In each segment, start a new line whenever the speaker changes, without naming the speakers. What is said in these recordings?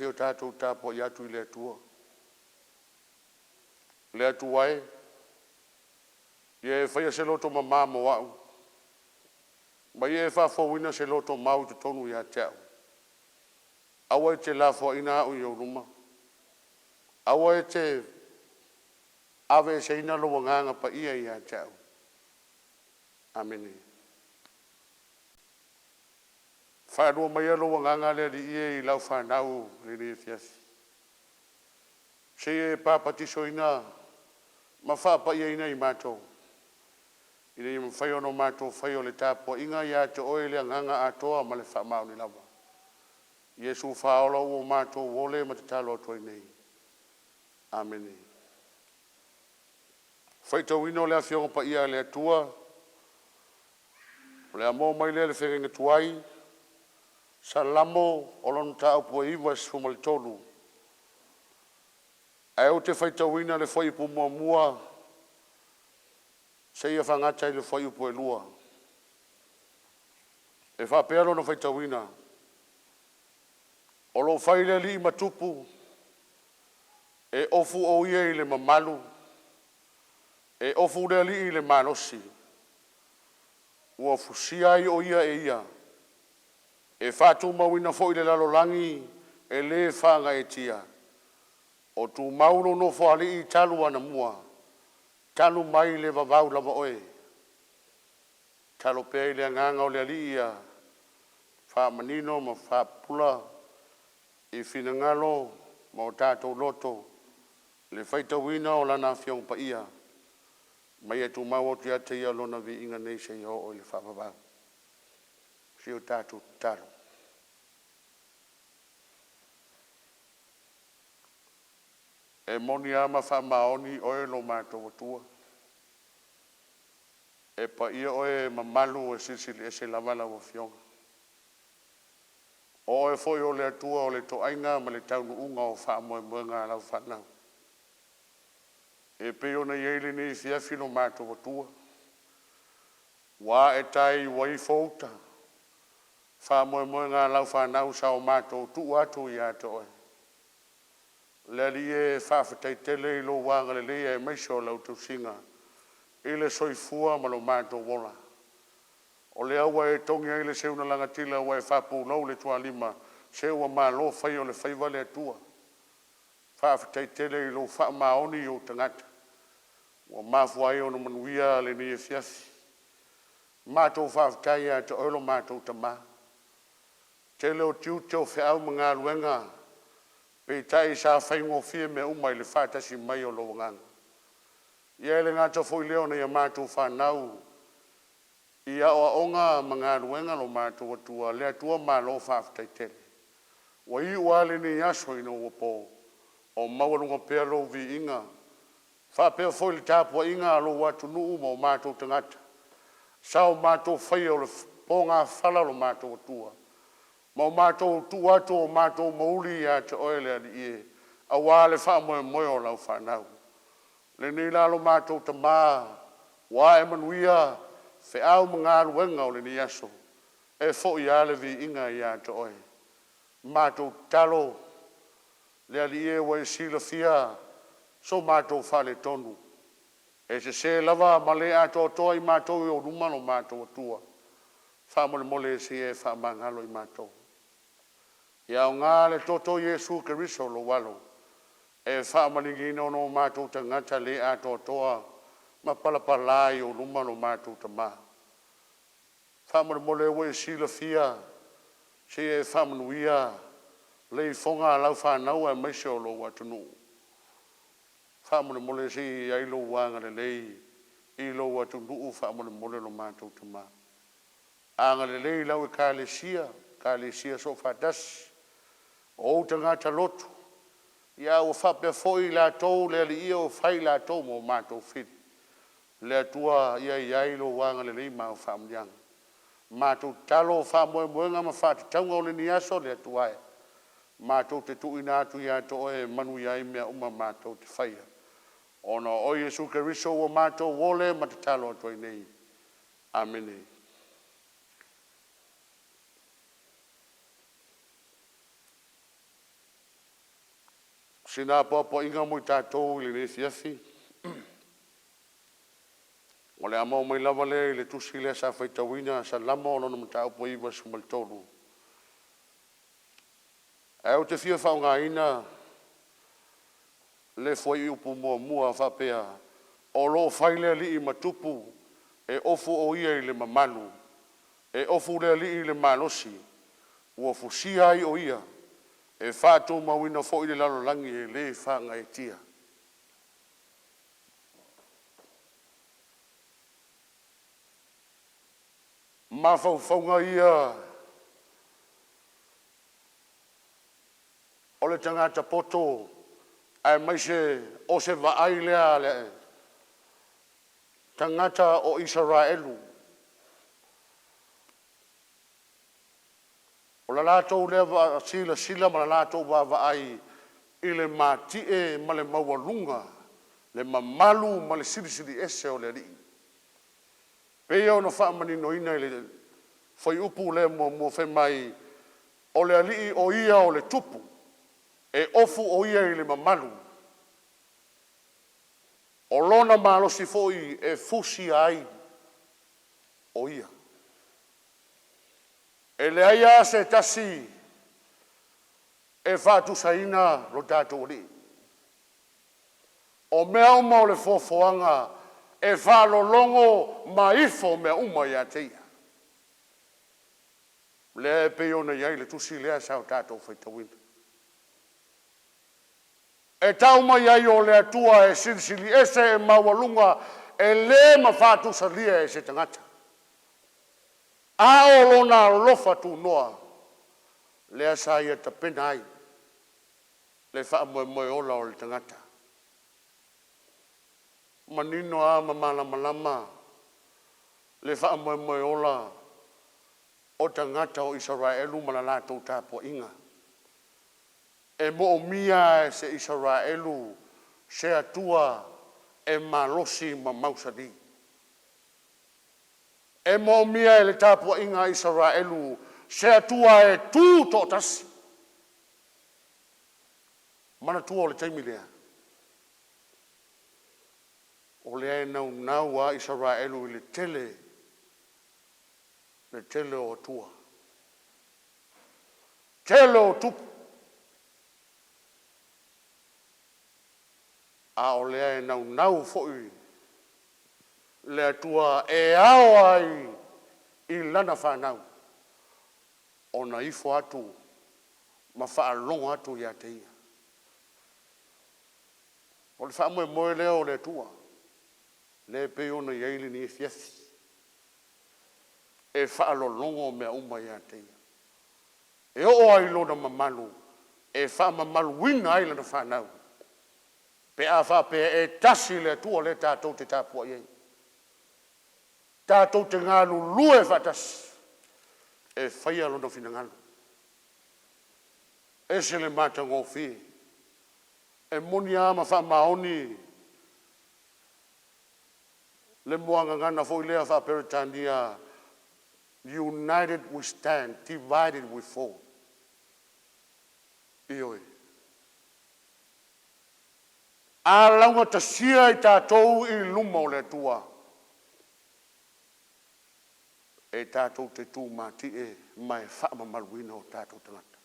se i o tatou tapuai atu i le Atua. Le Atua e, ia e faia se loto mama mo au, ma ia e faafouina se loto mau i totonu ia te au. Aua e te lafoaina au i ou luma, aua e te aveeseina lou agaga paia ia te au. Amene. Faalua maia lou agaga le Alii e i lau fanau i lenei afiafi, seia e papatisoina ma faapaiaina i matou, ina ia mafai ona matou faia o le tapuaiga ia te Oe i le agaga atoa ma le faamaoni lava. Iesu faaola ua matou ole ma tatalo atu ai nei. Amene. Faitauina o le Afioga Paia a le Atua, o le a moa mai lea i le feagaiga tuai, Salamo o lona mataupu e 93, ae ou te faitauina le fuaiupu muamua seia faagata i le fuaiupu e 2. E faapea lona faitauina, O lo o fai le alii ma tupu, e ofu o ia i le mamalu, e ofu le alii i le malosi, ua fusia ai o ia e ia, e faatumauina foi le lalolagi e le faagaeetia. O tumau lou Nofoalii talu anamua, talu mai le vavau lava oe. Tatalo pea i le agaga o le Alii ia faamanino ma faapupula i finagalo ma o tatou loto le faitauina o Lana Afioga Paia, ma ia tumau atu ia te Ia Lona viiga nei seia oo i le faavavau. Se i o tatou tatalo. E moni lava ma faamaoni oe lo matou Atua, e paia oe e mamalu e silisili ese lava lau Afioga. O oe foi o le Atua o le toaiga ma le taunuuga o faamoemoega a lau fanau. E pei ona i ai lenei afiafi lo matou Atua, ua ae tai ua ifo uta, faamoemoega a lau fanau sa o matou tuu atu ia te oe. Le Alii e, faafetai tele i lou agalelei aemaise o lau tausiga i le soifua ma lo matou ola. O lea ua e togi ai le seu na lagatila ua e faapulou le tualima, se ua malo fai o le faiva le Atua. Faafetai tele i lou faamaoni i ou tagata ua mafua ai ona manuia lenei afiafi. Matou faafetai ia te oe lo matou Tama, tele o tiute o feau ma galuega, peitai sa faigofie mea uma i le faatasi mai o lou agaga. Ia e le gata foi i lea o nai a matou fanau i aoaoga ma galuega lo matou Atua, le Atua malo faafetai tele. Ua iu lava lenei aso ina ua po, o maualuga pea lou viiga faapea foi le tapuaiga a lou atunuu ma o matou tagata sa o matou faia o le pogafala lo matou Atua ma o matou tuu atu o matou mouli ia te Oe le Alii e, aua le faamoemoe o lau fanau. Lenei la lo matou Tama ua ae manuia feau ma galuega o lenei aso, e foi lava le viiga ia te Oe. Matou tatalo le Alii e, ua e silafia so matou faaletonu, e sese lava ma le atoatoa i matou i ou luma lo matou Atua. Faamolemole se i e faamagalo i matou. Ia aoga le toto o Iesu Keriso lou Alo e faamaligiina ona o matou tagata le atoatoa ma palapala i ou luma lo matou Tama. Faamolemole ua e silafia se i e faamanuia le ifoga a lau fanau aemaise o lou atunuu. Faamolemole se i ai lou agalelei i lou atunuu, faamolemole lo matou Tama. Agalelei i lau Ekalesia, Ekalesia Soofaatasi, o ou tagata lotu, ia ua faapea foi i latou le Alii e ua fai i latou ma o matou fili. Le Atua ia i ai lou agalelei ma au faamanuiaga. Matou tatalo o faamoemoega ma faatatauga o lenei aso le Atua e, matou te tuuina atu ia te Oe e manuia ai mea uma matou te faia. Ona o oe Iesu Keriso ua matou ole ma tatalo atu ai nei. Amene. Sina apoapoaiga mo i tatou i lenei afiafi, o le a maua mai lava lea i le tusi lea sa faitauina Salamo 93. Ae ou te fia faaaogaina le fuaiupu muamua faapea, o lo o fai le alii ma tupu, e ofu o ia i le mamalu, e ofu le alii i le malosi, ua fusia ai o ia, e faatumauina foi le lalolagi e le faagaeetia. Mafaufauga ia o le tagata poto aemaise o se vaai lea a le tagata o Isaraelu, o le latou lea silasila ma le latou vaavaai i le mati'e ma le maualuga, le mamalu ma le silisili ese o le Alii. E pei ona faamaninoina i le fuaiupu lea muamua fai mai o le Alii o Ia o le Tupu, e ofu o Ia i le mamalu, o Lona malosi foi e fusia ai o Ia. E leai lava se tasi e faatusaina lo tatou Alii. O mea uma o le foafoaga e faalologo ma ifo mea uma ia te Ia, lea e pei ona i ai le tusi lea sa o tatou faitauina. E tau mai ai o le Atua e silisili ese e maualuga e le ma faatusalia e se tagata. A o Lona alofa tunoa lea sa ia tapena ai le faamoemoe ola o le tagata. Manino lava ma malamalama le faamoemoe ola o tagata o Isaraelu ma la latou tapuaiga. E moomia lava e se Isaraelu se Atua e malosi ma mausali. E moomia e le tapuaiga a Isaraelu se Atua e tu toatasi. Manatua o le taimi lea, o lea e naunau lava Isaraelu i le tele, le tele o atua, tele o tupu, a o lea e naunau foi le Atua e ao ai i lana fanau ona ifo atu ma faalogo atu ia te Ia. O le faamoemoe lea o le Atua lea e pei ona i ai lenei afiafi, e faalologo mea uma ia te Ia. E oo lava i Lona mamalu e faamamaluina ai lana fanau pe a faapea e tasi le Atua lea tatou te tapuai ai, tatou te galulue faatasi e faia Lona finagalo. E ese le matagofie. E moni lava ma faamaoni le muagagana foi lea faa-Peretania, united we stand, divided we fall. Ioe. A laugatasia i tatou i luma o le Atua, e tatou te tumatie ma e faamamaluina o tatou tagata.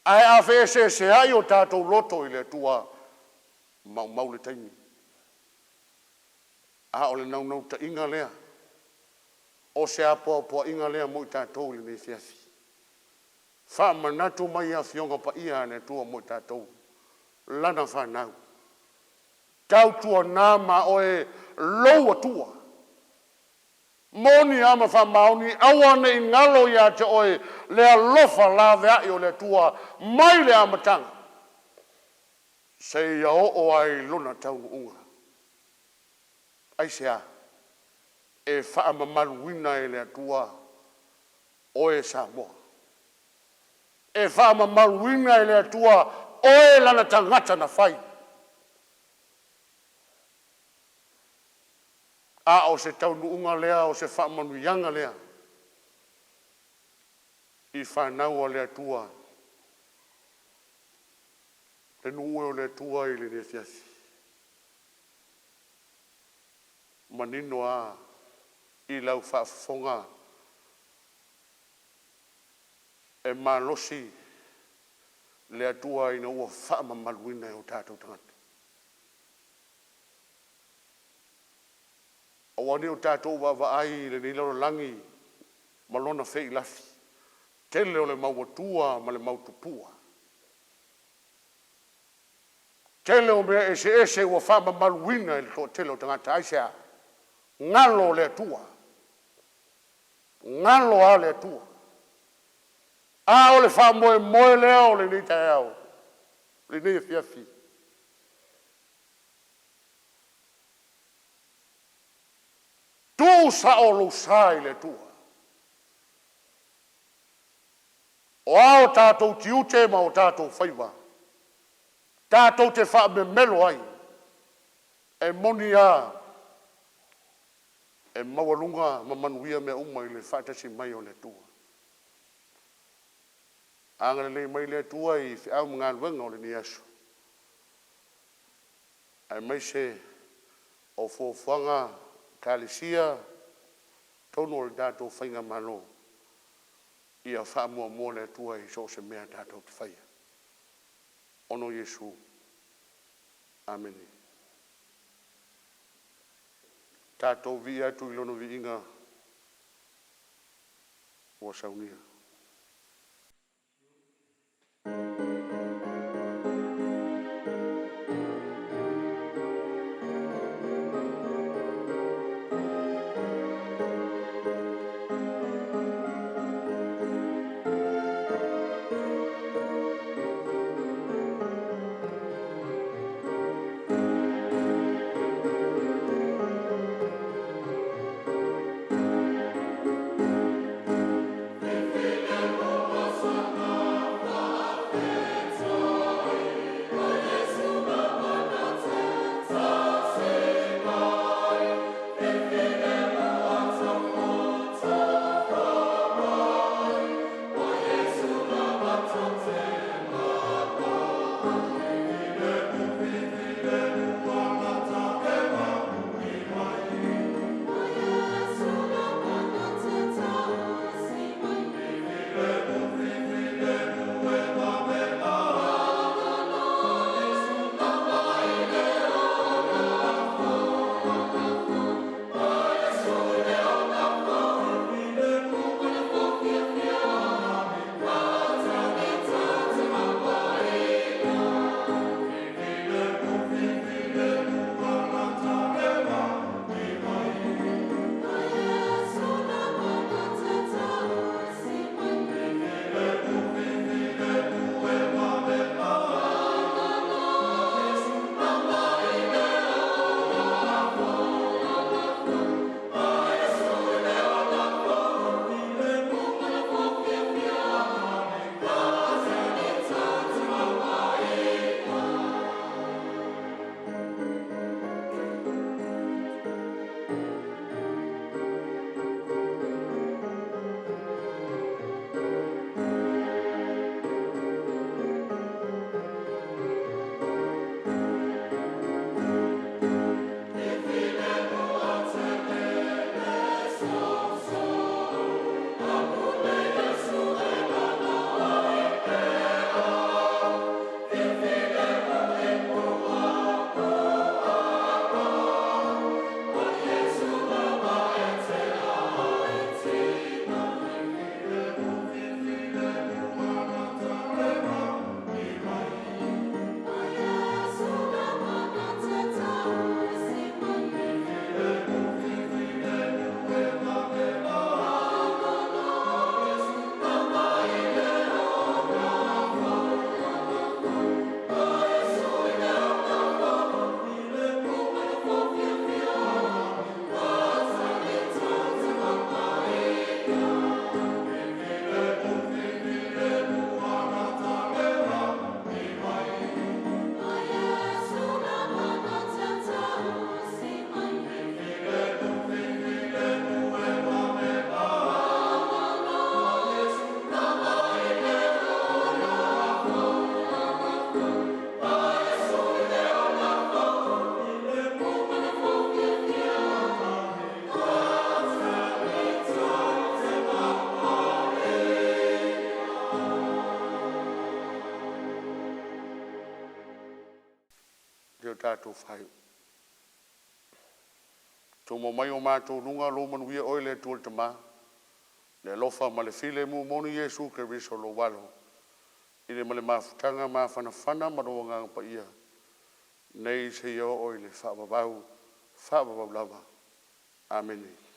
Ae a feeseeseai o tatou loto i le Atua, maumau le taimi. A o le naunautaiga lea, o se apoapoaiga lea mo i tatou i lenei afiafi. Faamanatu mai Afioga Paia a le Atua mo i tatou, lana fanau. Tautuana ma oe lou Atua, moni a ma faamaoni, aua ne i galo ia te oe le alofa laveai o le Atua mai le amataga seia oo lava i lona taunuuga. Aisea? E faamamaluina e le Atua oe Samoa. E faamamaluina e le Atua oe Lana tagata na fai. A o se taunuuga lea, o se faamanuiaga lea i fanau a le Atua. Le nuu e o le Atua i lenei afiafi, manino lava i lau faafofoga, e malosi le Atua ina ua faamamaluina e o tatou tagata. Aua ne i o tatou vaavaai i lenei lalolagi ma lona feilafi, tele o le maumautua ma le mautupua, tele o mea eseese ua faamamaluina i le toatele o tagata. Aisea? Galo le Atua, galo a le Atua. A o le faamoemoe lea o lenei taeao, lenei afiafi, tu sao lou sa i le Atua. O a o tatou tiute ma o tatou faiva, tatou te faamemelo ai, e moni lava, e maualuga ma manuia mea uma i le faatasi mai o le Atua. Agalelei mai le Atua i feau ma galuega o lenei aso, aemaise o fuafuaga a Ekalesia, totonu o le tatou faigamalo, ia faamuamua le Atua i so o se mea tatou te faia. Ona o Iesu, amene. Tatou vivii atu i Lona viiga ua saunia. tatou faaiu. Tumau mai o matou luga lou manuia oe le Atua le Tama, le alofa ma le filemu moni Iesu Keriso lou Alo, i le ma le mafutaga mafanafana ma lou Agaga Paia, nei seia oo i le faavavau, faavavau lava. Amene.